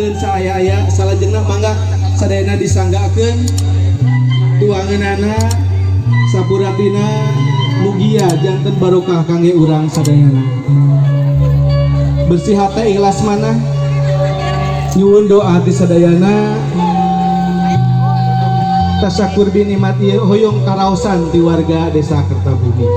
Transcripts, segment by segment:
Punten saaya-aya salajengna mangga sadayana disanggakeun tuangeunana sapuratina mugia janten barokah kangge urang sadayana. Bersih hate ikhlas manah nyuwun doa ti sadayana tasyakur binikmat ieu hoyong karaosan ti warga desa Kertabumi.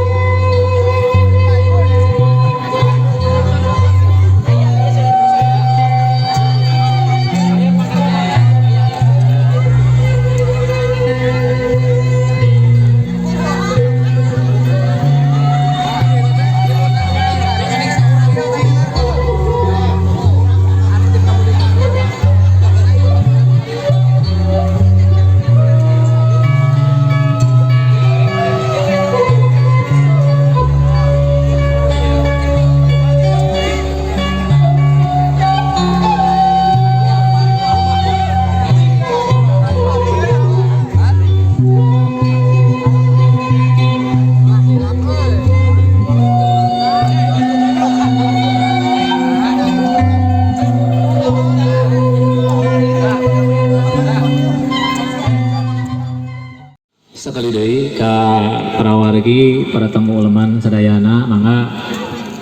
Sekali deui ka para wargi, para tamu uleman sadayana mangga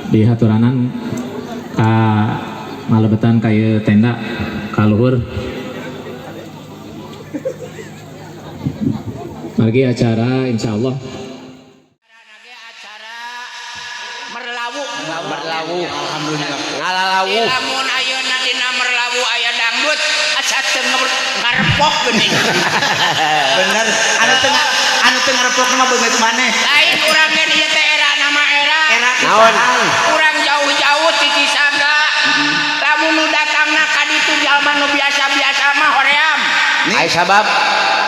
dihaturanan ka malebetan ka ieu tenda ka luhur. Margi acara insyaallah acara merlawu Merlawu. Alhamdulillah. Ngalalawu. Lamun ayeuna dina merlawu aya dangdut asa teu ngarepok geuning. Bener, anu tengah anu teu ngarepok mah beungeut maneh. Lain urang ge ieu teh era nama era. Era Naon? Urang jauh-jauh ti Cisaga. Lamun nu datangna ka ditu jalma nu biasa-biasa mah hoream. Ai sabab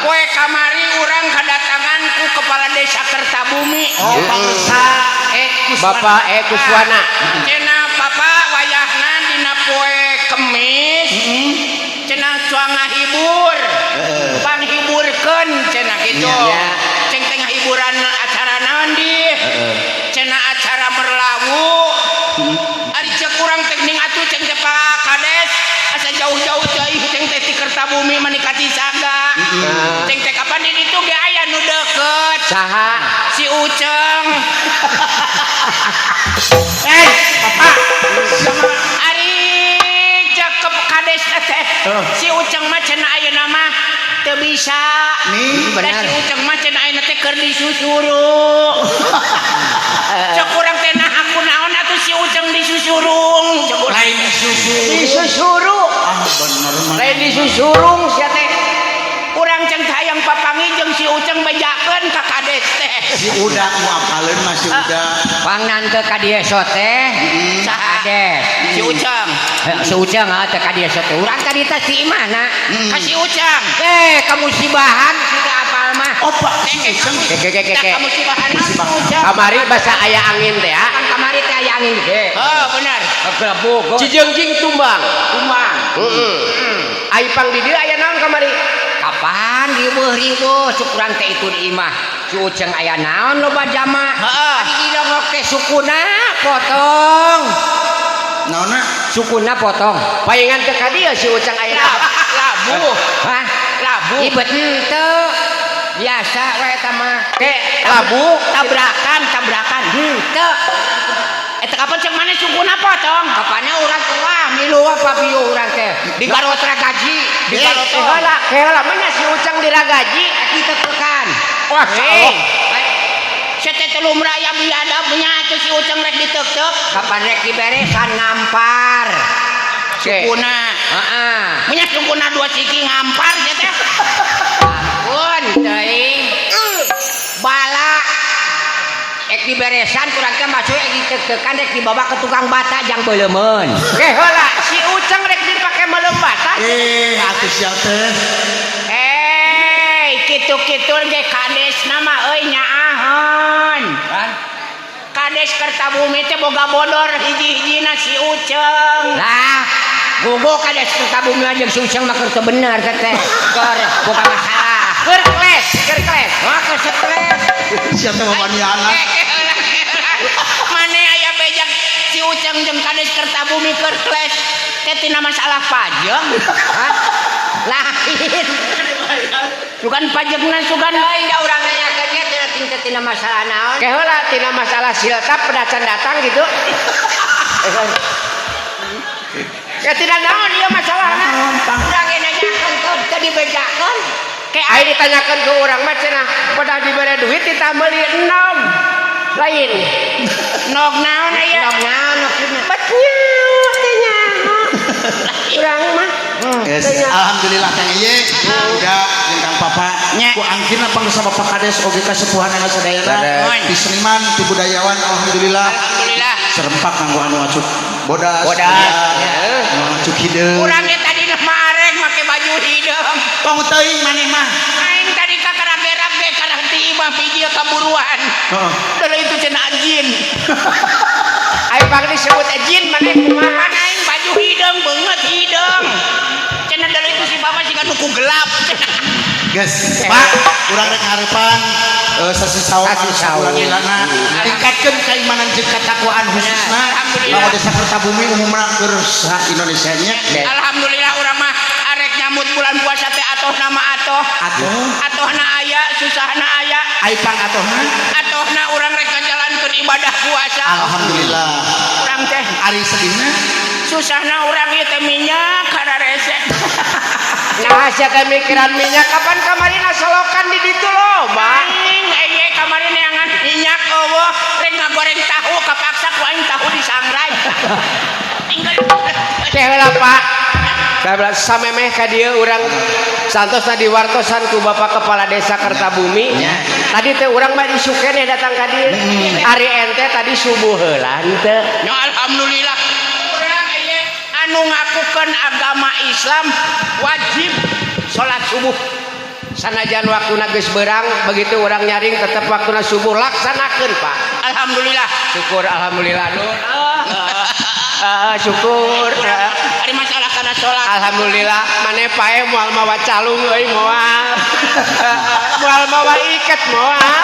Poe kamari urang kedatangan ku kepala desa Kertabumi. Oh, Pak E Kuswana. Bapak E Kuswana. Cenah Bapak wayahna dina poe Kemis. Cenah cuang ngahibur. Panghiburkeun cenah kitu. Nya. Ceng teh ngahiburan acara naon di? Cenah acara merlawu. Ari ceuk urang teh ning atuh ceng teh Pak Kades asa jauh-jauh teuing ceng teh ti Kertabumi mani ka Cisaga. Ceng teh kapan di ditu ge aya nu deukeut. Saha? Si Uceng. Eh, Bapak. Ari cakep kades teh. Si Uceng mah cenah ayeuna mah teu bisa. Nih, Da bener. si Uceng mah cenah ayeuna teh keur disusuru. Cek urang teh nah aku naon atuh si Uceng disusurung. Cek urang. Lain susu. Disusuru. Ah, bener mah. Lain disusurung sia teh. Urang ceng hayang papangi jeung si Uceng bejakeun ka kades teh. Si Uda nu apaleun mah si Uda. Pangnan teu ka dieu teh. Saha? Kades. Si Uceng. Si Uceng ah teu ka dieu teh. Urang tadi teh si imahna. Ka si Uceng. Eh, kamusibahan kita apal mah. Oh, Pak si Uceng. Ke ke ke ke. Kamusibahan si Uceng. Kamari basa aya angin teh ah. Kan kamari teh aya angin gede. Oh, bener. Kegelebug. Cijeungjing tumbang. Tumbang. Heeh. Ai pang di dieu aya naon kamari? Kapan riweuh-riweuh cuk urang teh itu di imah. Si Uceng aya naon loba jama. Heeh. Ari didongok teh sukuna potong. Naonna? Sukuna potong. Paingan teh ka dieu si Uceng aya naon? Labu. Hah? Labu. Ibet henteu. Biasa we eta mah. Ke labu Tabrakan, tabrakan. henteu. Eta kapan cek mana sukuna potong? Kapannya urang tua milu apa bieu urang teh? Di Garot ragaji. Di Garot. Heula, heula mah nya si Uceng diragaji kita tekan. Wah, Eh. Sete teh lumrah aya biadabnya atuh si Uceng rek diteuk-teuk. Kapan rek diberesan ngampar. Sukuna. Heeh. Nya sukuna dua siki ngampar nya teh. Ampun teuing. Bala ek diberesan kurang teh masuk ek diteuk-teukan rek dibawa ke tukang bata jang beulemeun. Ke heula si Uceng rek dipake meuleum bata. Eh, atuh sia teh. Eh, kitu-kitu ge kades nama euy nyaaheun. Kan? Kades Kertabumi teh boga bodor hiji-hijina si Uceng. Lah, gogo kades Kertabumi jeung si Uceng mah keur teu bener teh teh. Keur boga masalah. Keur kles, keur kles. Wah, keur stres. Sia teh wawaniana. Mane aya bejak si Uceng jeung kades Kertabumi keur kles. Teh tina masalah pajak. Hah? Lain. Sugan pajekna sugan. Lain da urang nanyakeun nya tina tingkat tina masalah naon. Ke heula tina masalah siltap pedacan datang gitu. Ya tina naon ieu masalahna? Urang ge nanyakeun teu teu dibejakeun. Ke aing ditanyakeun ke urang mah cenah pedah dibere duit ditah meuli enom. Lain. Nog naon aya? Nog naon maksudna? Bet nyaho teh nyaho. Urang mah. Yes, alhamdulillah Kang Iye udah jeung Kang Papa Nya. ku angkirna pangsa Bapak Kades oge kasepuhanana sadayana ti seniman ti budayawan alhamdulillah Alhamdulillah. serempak nganggo anu acuk bodas Bodas, aya, ya. anu acuk hideung. Urang ge tadi mah arek make baju hideung. Tong teuing maneh mah. Aing tadi kakarage-rage karena ti imah bijil kaburuan. Heeh. Dulu itu cenah jin. Aing pang disebut jin maneh kumaha? Mana aing baju hideung beungeut hideung. Cenah dulu itu si bapak siga nu ku gelap. Geus, Pak, urang rek ngarepan sasi saum Sasi anu saum. sabulan lilana tingkatkeun keimanan jeung ketakwaan khususna Alhamdulillah. bahwa desa Kertabumi umumna keur sa Indonesia nya. Alhamdulillah urang mah arek nyambut bulan puasa teh atoh nama atoh. Atoh. Atohna aya, susahna aya. Ai pang atohna? Atohna urang rek ngajalankeun ibadah puasa. Alhamdulillah. Urang teh Ari sedihna susahna urang ieu teh minyak kana rese. Nah, sia teh mikiran minyak kapan kamari solokan di ditu loba. Aing eye kamari neangan minyak eueuh rek ngagoreng tahu kapaksa ku aing tahu disangrai. Tinggal Ke heula Pak. Sabla samemeh ka dieu urang santosna diwartosan ku Bapak Kepala Desa Kertabumi. Tadi teh urang mah isuk keneh datang ka dieu. Ari ente tadi subuh heula henteu. Ya alhamdulillah. Urang eye anu ngakukeun agama Islam wajib salat subuh. Sanajan waktuna geus beurang, begitu urang nyaring tetep waktuna subuh laksanakeun Pak. Alhamdulillah. Syukur alhamdulillah. Nur. Ah, syukur. Ari masalah kana salat. Alhamdulillah maneh pae moal mawa calung euy moal. Moal mawa iket moal.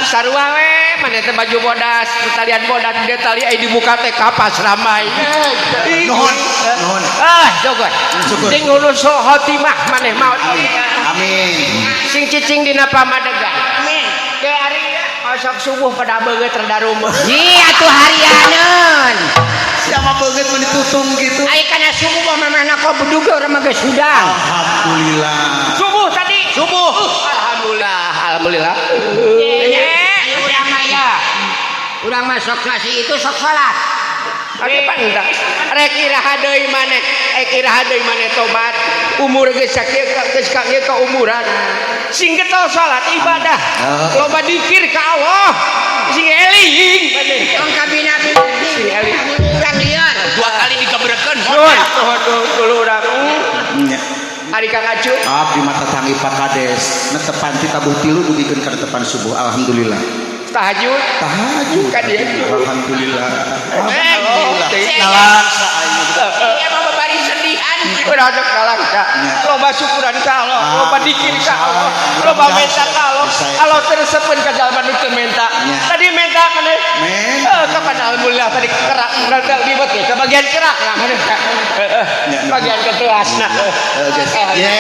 Sarua we maneh teh baju bodas, talian bodas dia tali ai dibuka teh kapas ramai. Nuhun, nuhun. Ah, syukur. Syukur. Sing husnul khotimah maneh maot. Amin. Sing cicing dina pamadegan. Amin. Ke ari osok subuh pada beungeut rada rumeuh. Ji atuh harianeun. Siapa beungeut mun ditutung gitu. Ai kana subuh mah mamahna kok bedug urang mah geus hudang. Alhamdulillah. Subuh tadi. Subuh. Alhamdulillah, alhamdulillah. Ye. Ayo urang mah ya. Urang mah sok nasi itu sok salat. Oke pantas. Rek iraha deui maneh, rek iraha deui maneh tobat. Umur geus sakieu geus ka ieu kaumuran. Sing getol salat ibadah. Loba dikir ka Allah. Sing eling maneh. Tong kabina-bina Sing eling. urang lieur. Dua kali digebrekeun. Nuhun, nuhun dulu urang. Nya. Ari Kang Acu. Abdi mata tangi Pak Kades netepan ti tabuh tilu dugikeun ka netepan subuh alhamdulillah. Tahajud. Tahajud. Ka dieu. Alhamdulillah. Eh, Alhamdulillah. si- Nalangsa aing. Iya mah babari sedihan. Udah ada nalangsa. Loba syukuran ka Allah, loba dikir ka Allah, loba menta ka Allah. Allah teresepeun ka jalma nu teu menta. Nya. Tadi menta maneh. Menta. Eh, kapan alhamdulillah tadi kerak rada libet ya, ke bagian kerak lah maneh. Nya, Bagian keteasna. Eh, guys. Ya,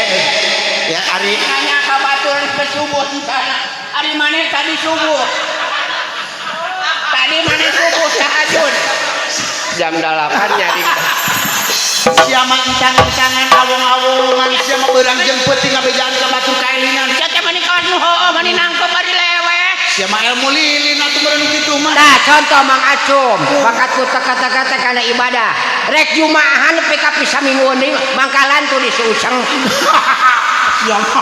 ya Ari Nanya ka batur ke subuh sana. Ari maneh tadi subuh. Tadi maneh subuh tahajud. Jam 8 nyaring. Siapa entang-entangan awong-awongan siapa beurang jeung peuting ngabejaan ka batur kaelinan. Sia teh mani kawas nu heueuh mani nangkep ari leweh. Siapa ilmu lilin atuh meureun kitu mah. Tah contoh Mang Acum, bakat ku kata-kata kana ibadah. Rek jumaahan nepi ka samingguan deui mangkalan tuh di Uceng. Siapa?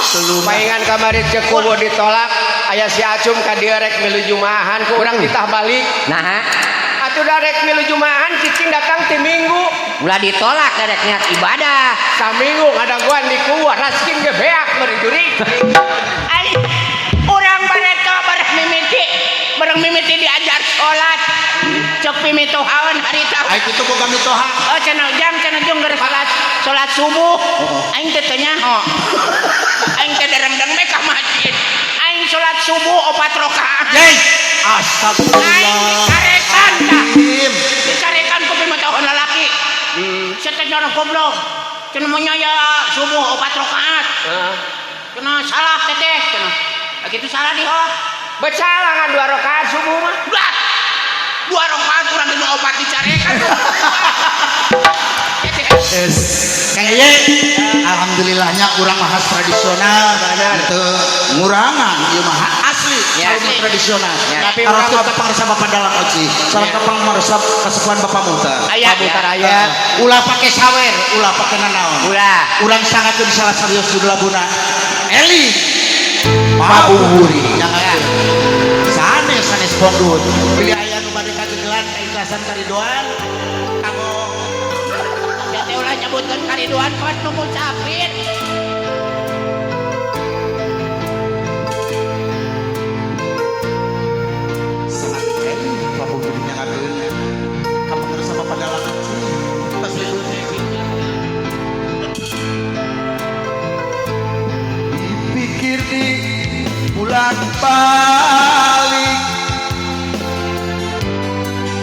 Telu Paingan kamari cek kubu ditolak, aya si Acum ka dieu rek milu jumaahan ku urang ditah balik. Nah, Atuh da rek milu jumaahan cicing datang ti minggu. ulah ditolak rek niat ibadah. Saminggu ngadaguan di kuah raskin ge beak meureun juri. Ari urang bareto bareng mimiti, bareng mimiti diajar salat. Cek pimitohaeun harita. Ai kitu boga mitoha. Oh cenah jang cenah jeung geus salat salat subuh. Aing teh teu nyaho. Aing teh dereng-deng me ka masjid. Aing salat subuh 4 rakaat. Yey, Aing astagfirullah. dicarekan tah. Im. Dicarekan ku pimitohaeun lalaki. goblok. Cenah mah nya subuh 4 rakaat. Heeh. Cenah salah teteh cenah. Kitu salah di oh. Besalah kan 2 rakaat subuh mah. Lah. 2 rakaat urang geus opat dicarekan. Kang Eye, alhamdulillahnya urang mah tradisional, teu ngurangan ieu mah asli, Ya, asli tradisional. Ya. Tapi urang ka pangarsa Bapak Dalang Oci, salah ka pangarsa kasepuhan Bapak Muhtar. Aya Muhtar aya. Ulah pake sawer, ulah pake nanaon. Ulah. Urang sangatkeun salah serius judul laguna. Eling Pabuhuri. Sanes sanes pongdut. Pilih aya nu bade kagegelan kaikhlasan karidoan kanggo Teh ulah nyebutkeun karidoan kos nu musafir. Sangat eling pabuhuri nyangakeun ka pangarsa Bapak Dalang Oci. Tas libur. Dipikir di pulang balik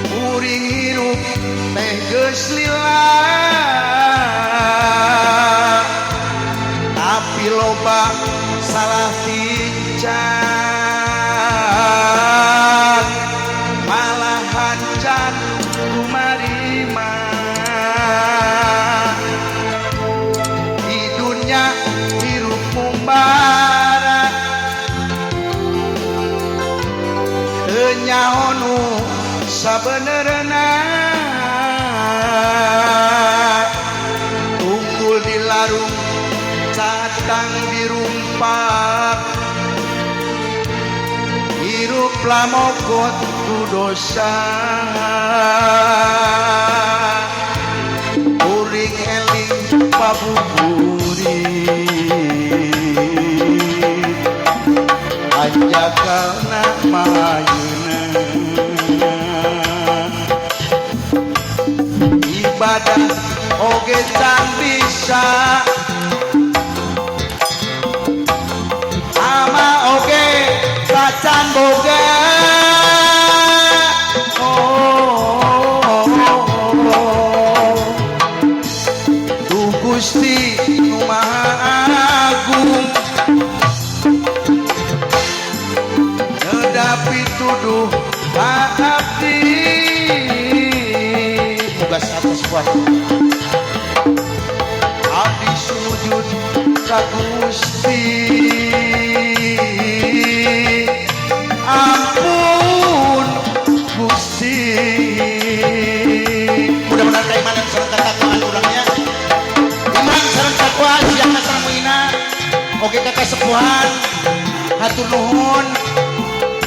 kuring hirup teh geus lila tapi loba salah tingkah malahan can kumarima di dunya hirup mumbara teu nyaho nu sabenerna tunggul di larung catang dirumpak hirup lamokot ku dosa kuring eling pabuhuri anjakalna mayuna ibadah oge can bisa ama oge tacan boga oh, Duh Gusti nu Maha Agung nedapi tuduh abdi Tugas atas buat abdi sujud ka Gusti ampun Gusti. Mudah-mudahan keimanan sareng ketakwaan urangnya iman sareng takwa siapa sareng muina oge ka kasepuhan hatur nuhun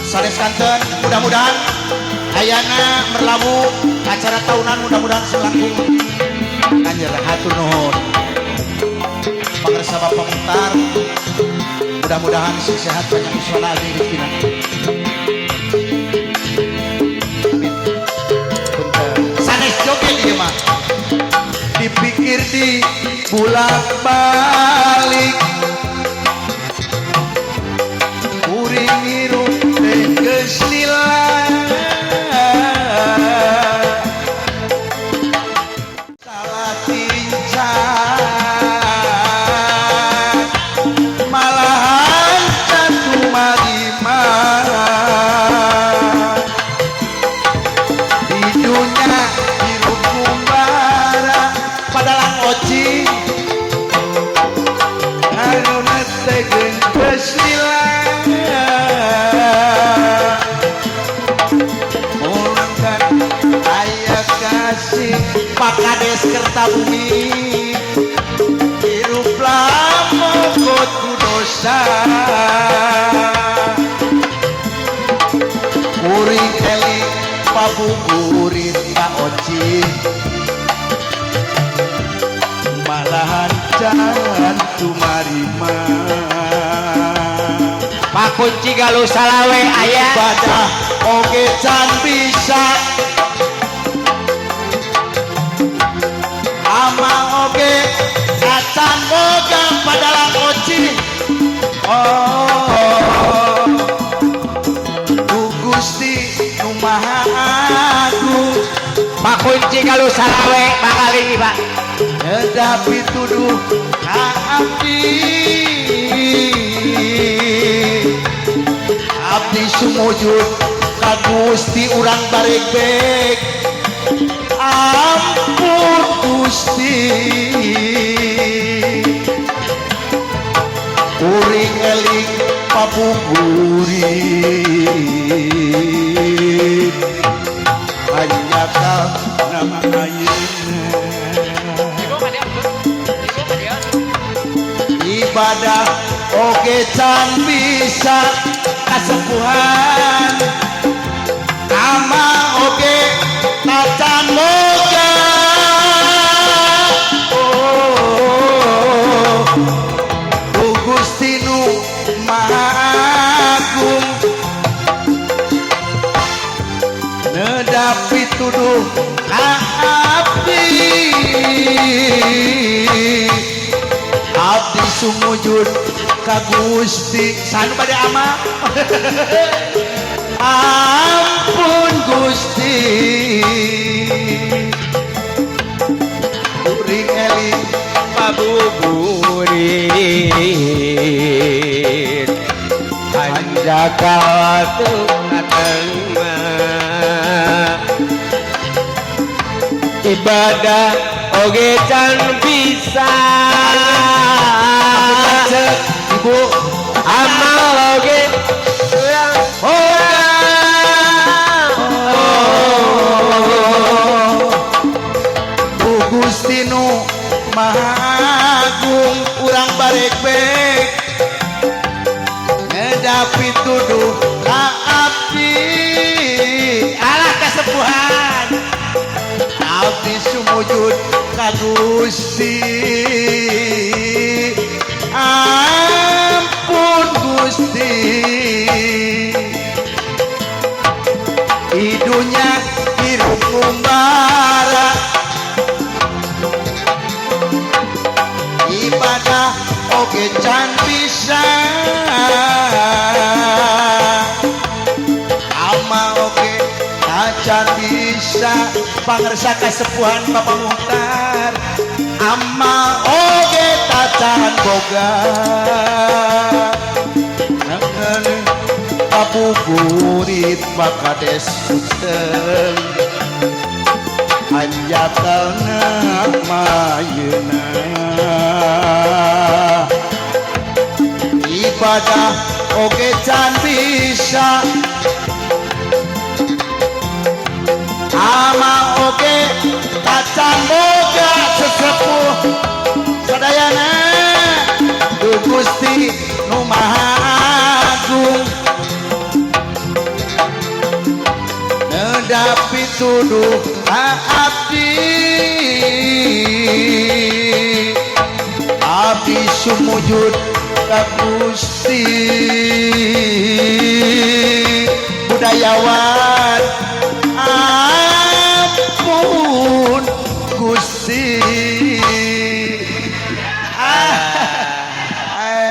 sanes kanten mudah-mudahan ayana merlawu acara tahunan mudah-mudahan selangkung anjir hatur nuhun pangarsa Bapak Muhtar mudah-mudahan sing sehat banyak uswana abdi rezekina. Amin. Sanes joget ieu mah dipikir di bulak balik kuring hirup teh geus lila salah tingkah malahan can tumarima di dunya hirup kumbara Padalang Oci haruna teh geus lila mulangkan aya kasih Pak Kades Kertabumi hirup lamokot ku dosa kuring eling pabuburit Pak Oci malahan can tumarima Pak Kunci Galuh Salawe aya ibadah oge can bisa amal oge acan boga Padalang Oci oh Duh Gusti nu Maha Agung Pak Kunci Galuh Salawe bakal ini Pak. Neda pituduh ka abdi abdi sumujud ka Gusti urang baregbek ampun Gusti kuring eling pabuburit hanyaka nama ayeuna ibadah oge can bisa kasepuhan ama oge tacan moga oh Gusti nu Maha Agung neda pituduh ka abdi abdi sumujud ka Gusti sanu bade ama ampun Gusti kuring eling pabuburit hanjakal tu ibadah oge can bisa ibu amal oge oh Gusti nu Maha Agung urang baregbek neda pituduh ka abdi alah kasepuhan abdi sumujud ka Gusti ampun Gusti idunya hirup ngumbara ibadah oge can bisa ama oge tacan bisa pangersa kasepuhan Bapak Muhtar ama oge tacan boga pabuburit Pak Kades Suteng hanjakalna mayeuna ibadah oge can bisa ama oge tacan boga sesepuh sadayana du Gusti nu Maha Agung neda pituduh ka abdi abdi sumujud ka Gusti budayawan ampun Gusti.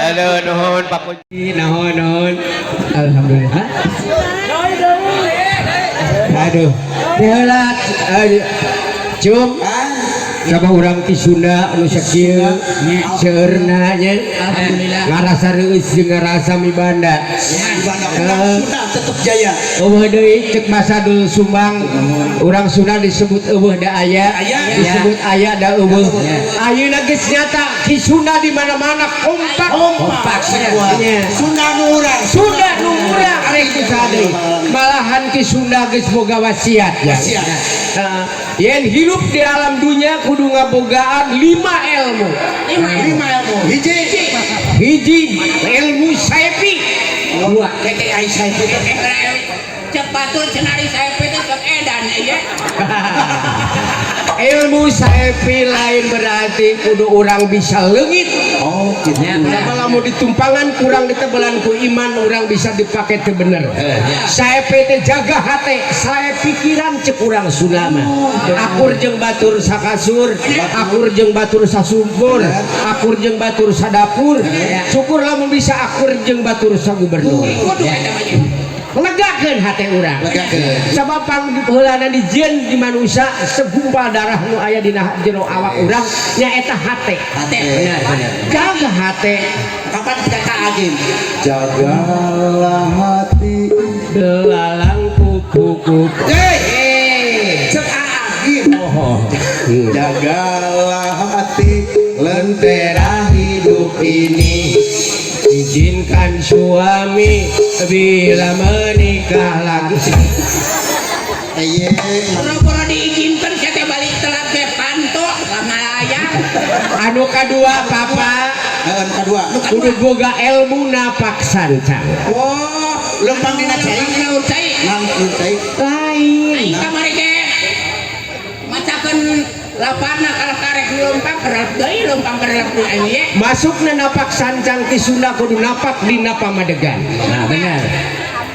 Aduh nuhun Pak Puji nuhun nuhun alhamdulillah. Aduh diheula cum coba urang ti Sunda anu sakieu seueurna nya alhamdulillah ngarasa reueus jeung ngarasa mibanda urang Sunda tetep jaya eueuh deui cek basa dul Sumbang urang Sunda disebut eueuh da aya disebut aya da eueuh ayeuna geus nyata ki Sunda di mana-mana kompak kompak Sunda nu urang Sunda nu urang arek ku saha malahan ki Sunda geus boga wasiat ya yen hidup di alam dunia kudu ngabogaan 5 ilmu. 5 ilmu. Hiji ilmu saepi. 2 keke ai saepi. Cek batur cenari saepi teh sok edan ieu. Ilmu saepi lain berarti kudu urang bisa leungit. Oh gitu. Kalau mau ditumpangan kurang ditebelan ku iman urang bisa dipake teu bener. Saepi teh jaga hate, sae pikiran cek urang Sunda mah. Akur jeung batur sakasur, akur jeung batur sasumpur, akur jeung batur sadapur. Syukur lamun bisa akur jeung batur sagubernur. Lega Legakeun hate urang. Legakeun. Sabab pangheulana dijieun di manusia segumpal darah nu aya dina jero awak urang nyaeta hate. Hate. Benar, benar. Jaga hate. Kapan kita ka Agim? Jagalah hati. Belalang kuku kuku. Hey, cek Agim. Jagalah hati lentera hidup ini. Izinkan suami bila menikah lagi. Eye. Pura-pura diizinkan saya teh balik telat ke panto ngalayang. Anu kadua, Papa. Heeh, nu kadua. Kudu boga ilmu napak sancang. Oh, Lempang dina cai. Lempang cai. Nang cai. Lain. Aing kamari ge macakeun laparna kalah karek lempang kerep deui, lempang kerep deui aing ye. Masukna napak sancang ti Sunda kudu napak dina pamadegan. Nah, benar.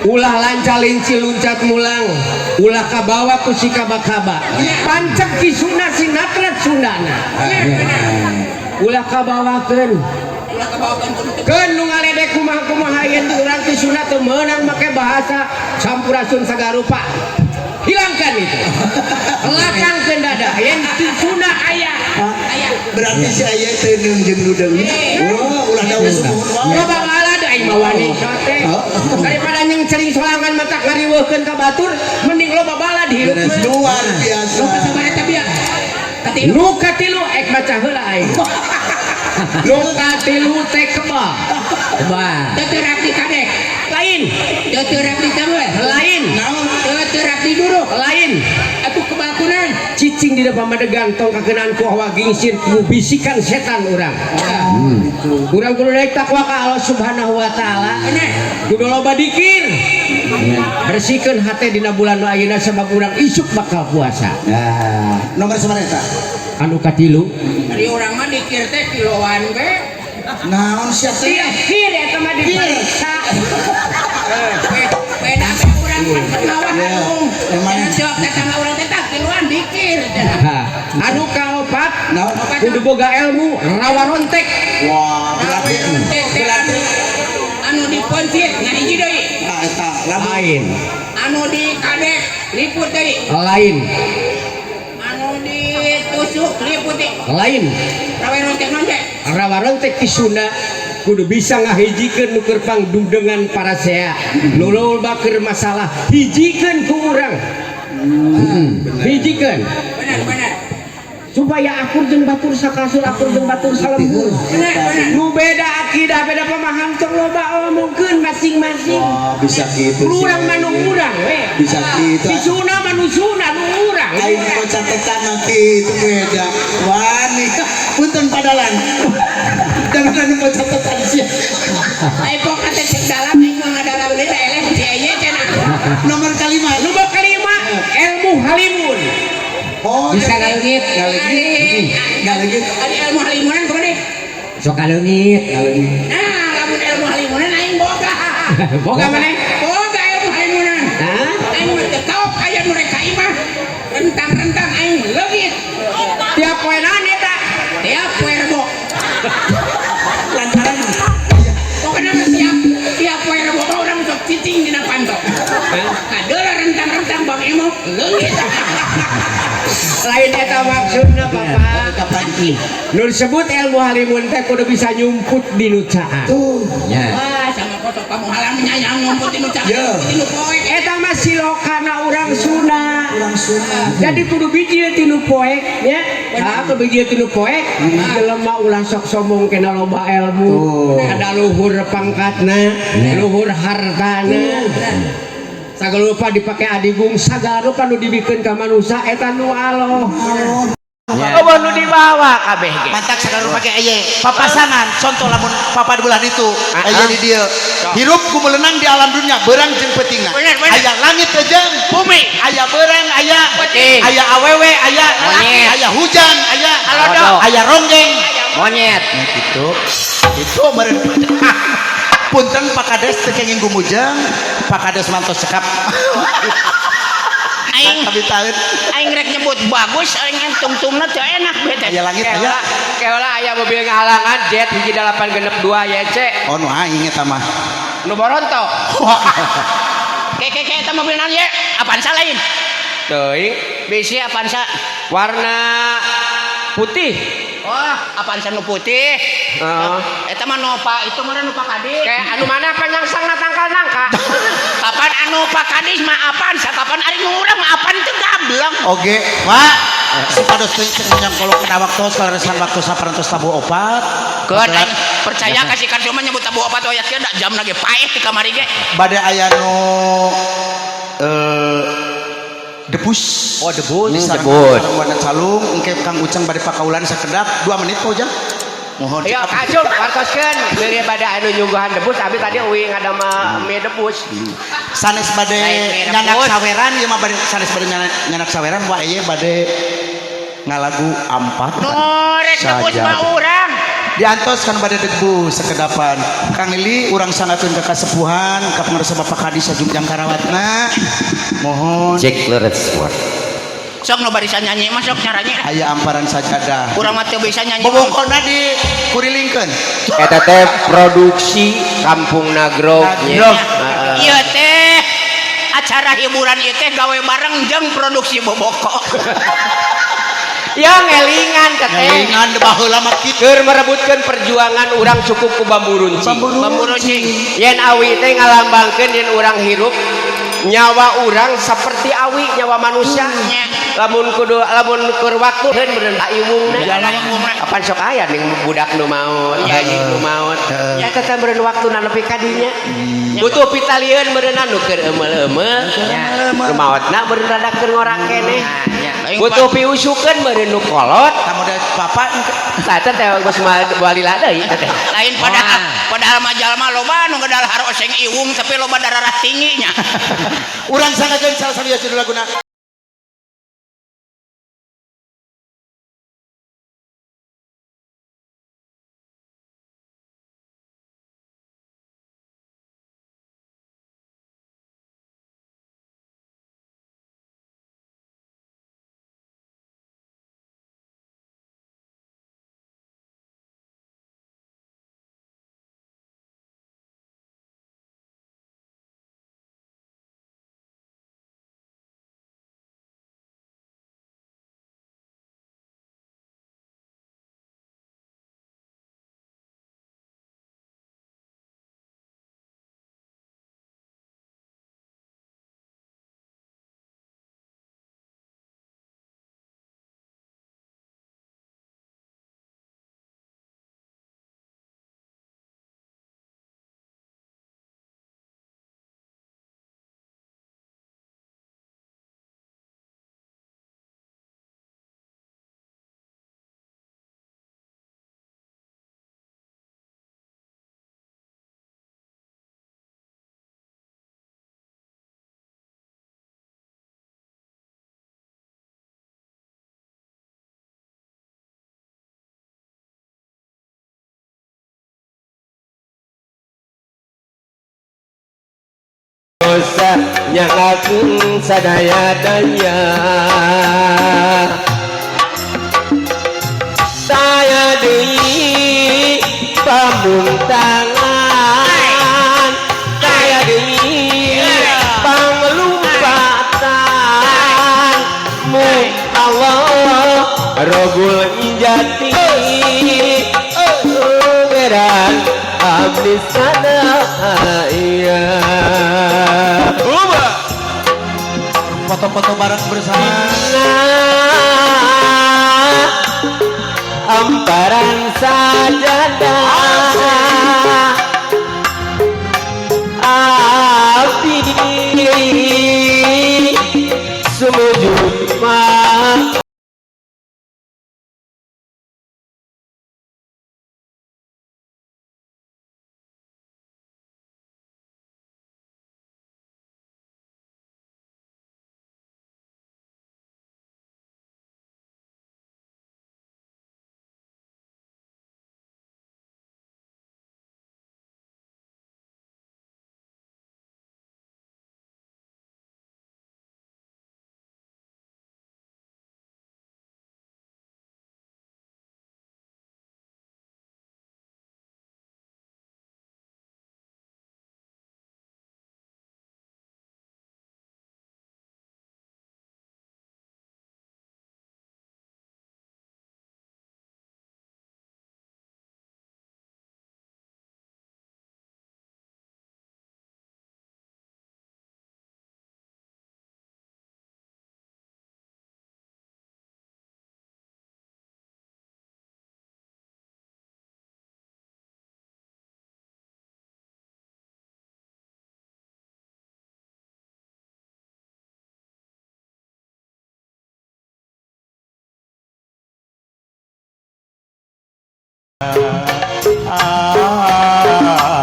Ulah lanca linci luncat mulang, ulah kabawa ku si kaba-kaba. Pancek ti Sunda sinatrat Sundana. Ulah kabawakeun. Ulah kabawakeun kudu teu. Keun nu ngaledek kumaha-kumaha yen urang ti Sunda teu meunang make bahasa sampurasun sagarupa. Hilangkan itu. Lapangkeun dada yen ti Sunda aya. Aya. Berarti si aya teh jeung nu deui. Wah, ulah daun sumuhun wae. Loba balad aing mah wani sate. Daripada nyengcering sorangan mata ngariweuhkeun ka batur, mending loba balad hirup Beres mah. luar biasa. Nu kasabar eta bieu. Katilu. Nu katilu ek baca heula aing. Nu katilu teh kebal. Kebal. Teu teurak di kadek. Lain, Teu teurak di tawe. lain, Naon? Teu teurak di duruk. Lain. Atuh kebal kunaon? Cicing di depan pamadegan tong kakenaan ku hawa gingsir ku bisikan setan urang. Urang kudu naik takwa ka Allah Subhanahu wa taala. Bener. Kudu loba dikir. Bersihkeun hate dina bulan nu ayeuna sabab urang isuk bakal puasa. Nah, nomor sabaraha eta? Anu katilu. Ari urang mah dikir teh kiloan we. Naon sia teh? Dikir eta mah diperiksa. Beda teh urang kan pengawah Ya, anu. emang. Cenah jawab tetangga urang teh tah kiloan dikir cenah. Ha, anu kaopat Naon? kudu boga ilmu rawa rontek. Wah, berarti Teh teh anu anu diponcit ngan hiji deui. Nah, eta lamun Lain, Anu di kadek liput deui. Lain, Anu ditusuk liput deui. Lain. Rawa rontek naon teh? Rawa rontek ti Sunda kudu bisa ngahijikeun nu keur pangdudengan parasea. Nu loba keur masalah hijikeun ku urang. Hijikeun Bener bener. Supaya akur jeung batur sakasur, akur jeung batur salembur. Bener bener. Nu beda akidah, beda pemahaman tong loba omongkeun masing-masing. Wah, bisa gitu sih. Urang mah nu urang we. Bisa gitu. Di Sunda mah nu Sunda nu urang. Aing kok catetan mah kitu beda. Wani. Punten padalan. Jangan anu kok catetan sia. Ai pok teh cek dalam aing mah ngadalam deui da eleh si eye cenah. Nomor kalima. Nu kalima ilmu halimun. Oh, Bisa ngaleungit. Ngaleungit. Ngaleungit. Ari ilmu halimunan kumaha? Sok ngaleungit. Ngaleungit. Nah, lamun ilmu halimunan aing boga. Boga maneh? Boga ilmu halimunan. Hah? Aing mah teu kaok aya nu rek ka imah. Rentang-rentang aing leungit. Tiap poe naon eta? Tiap poe Rebo. Lantaran Pokoknya mah tiap tiap poe Rebo mah urang sok cicing dina panto. Kadeula rentang-rentang Bang Emok leungit. Lain eta maksudna, Bapak. Kapan? Nu disebut ilmu halimun teh kudu bisa nyumput di nu caang. Tuh. Ya. Wah, sama kosok kamu halang nyayang nyumput nu caang, Ya. nyumput nu poek. Eta mah silokana urang Sunda. Urang Sunda. Jadi kudu bijil tinu poek nya. Ah, kudu bijil tinu poek. Jelema ulah sok sombong kena loba ilmu. Tuh. Ada luhur pangkatna, luhur hartana. Sagala rupa dipake adigung, sagala rupa nu dibikeun ka manusa eta nu aloh. Eueuh nu dibawa kabeh ge. Mantak sagala rupa ge aya papasangan, contoh lamun papa di bulan itu aya di dieu hirup kumelenang di alam dunia beurang jeung peutingna. Bener, bener. Aya langit jeung Bumi. Aya beurang, aya Peuting. aya awewe, aya Monyet. aya hujan, aya Halodo. Aya ronggeng. Monyet. Nah, gitu itu meureun. Punten Pak Kades, teu kenging gumujeng, Pak Kades mantos cekap. Aing Tapi taeun. Aing rek nyebut bagus aing tungtungna teu enak bete. Aya langit aya. Keola, keola aya mobil ngahalangan jet 1862 YC. Oh, nu aing eta mah. Nu boronto. Ke ke ke Eta mobil naon ye? Avanza lain? Teuing. Bisi Avanza. Warna putih. Oh, Avanza nu putih. Heeh. Eta mah nu Pak itu mah nu Pak Kadis. Kayak anu mana panyangsangna tangkal nangka. Kapan anu Pak Kadis mah Avanza, kapan ari nu urang mah Avan teu gableng. Oge, Pak. Supados teuing teu nyangkolok kana waktos kaleresan waktu saparantos tabuh opat. Keun aing percaya ka si Karso mah nyebut tabuh opat oyak kieu da jamna ge paeh ti kamari ge. Bade aya nu debus. Oh, debus. Debus. Warna calung engke Kang Uceng bade pakaulan sakedap 2 menit Pak Ujang. Mohon. Ayo Kak Acung wartoskeun bilih bade anu nyungguhan debus abi tadi euy ngadama mie debus. Sanes bade nyanak saweran ieu mah bade sanes bade nyanak saweran wae ieu bade ngalagu ampat. Nu rek debus mah urang. Diantos kan bade debus sekedapan. Kang Lili urang sangakeun ka kasepuhan ka pangarsa Bapak Kadis sajumjang karawatna. Mohon. Cek leres sport. Sok nu barisan nyanyi mah sok caranya. Aya amparan sajadah. Urang mah teu bisa nyanyi. Bobongkonna di kurilingkeun. Eta teh produksi Kampung Nagrog. Nagrog. Ieu teh acara hiburan ieu teh gawe bareng jeung produksi boboko. Ya ngelingan teh. Ngelingan baheula mah kitu. Keur merebutkeun perjuangan urang cukup ku bambu runcing. Bambu runcing. Yen awi teh ngalambangkeun yen urang hirup nyawa urang seperti awi nyawa manusia. Lamun kudu lamun keur waktu heun beureun iwungna. Kapan sok aya ning budak nu maot, anjing nu maot. Eta teh beureun waktuna nepi ka dinya. Butuh pitalieun beureun anu keur eumeul-eumeul. Nu maotna beureun rada keur ngorang keneh. Butuh piusukeun beureun nu kolot. Tah model bapak tah teh geus walila deui teh. Lain padahal mah jalma loba nu ngadalahar oseng iwung tapi loba darah tinggi nya. Urang sangakeun salah satu judul laguna. Dosa nyangakeun sadaya-daya saya deui pamungtangan saya deui panglumpatan mu Allah Robul Ijati pangeran abdi sadaya. Foto-foto bareng bersama. Amparan sajadah abdi sumujud mah.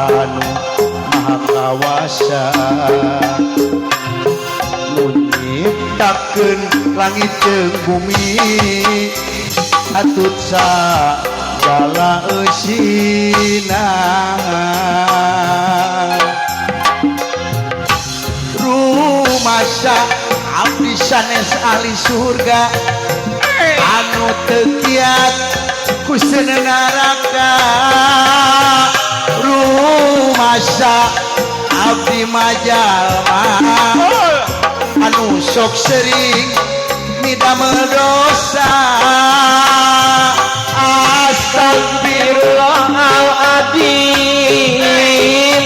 Anu maha kawasa nu nyiptakeun langit jeung bumi atut sagala eusina rumasa abdi sanes ahli surga anu teu kiat ku seuneu neraka rumasa abdi majalma anu sok sering midamel dosa Astagfirullahaladzim,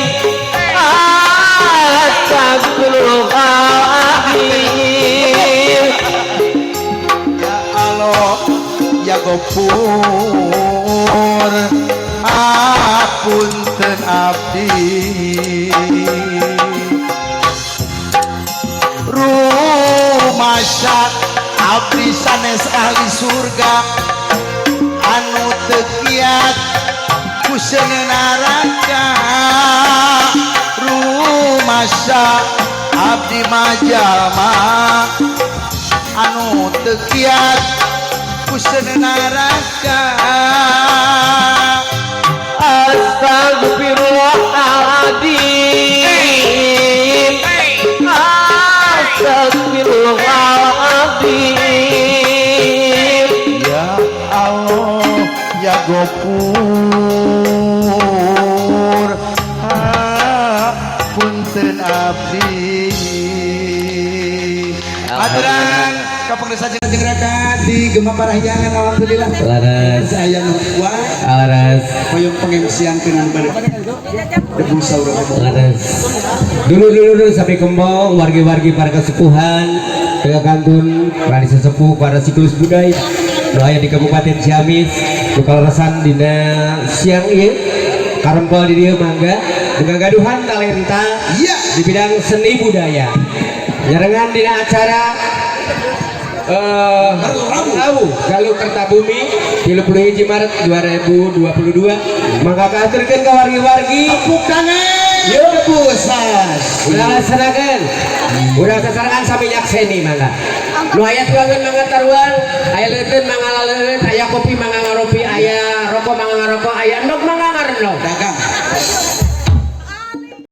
astagfirullahaladzim. Ya Allah ya Gofur apunten abdi rumasa abdi sanes ahli surga anu teu kiat ku seuneu neraka rumasa abdi majalma anu teu kiat ku seuneu neraka. Astagfirullahaladzim, astagfirullahaladzim. Ya Allah ya Gofur punten abdi. Aturan kapangdesa jeung rakat di Gema Parahyangan alhamdulillah. Laras. Saya nu kuat Laras. hoyong pengemsian kenan pada debu saur. Laras. Dulu dulu dulu sampai kembang wargi-wargi para kesepuhan ke kantun para sesepuh para siklus budaya nu aya di Kabupaten Ciamis nu kaleresan dina siang ieu karempel di dieu mangga ngagaduhan talenta Iya. di bidang seni budaya nyarengan dina acara Lawu Galuh Kertabumi 31 Maret 2022 mangga kahaturkeun ka wargi-wargi. Tepuk tangan. Yuk. Debu sas. Udah laksanakan, udah sasarangan sami nyakseni mangga. Nu aya tuangan mangga taruang, aya leuteun mangga laleueut, aya kopi mangga ngaropi, aya rokok mangga ngarokok, aya endog mangga ngarendog.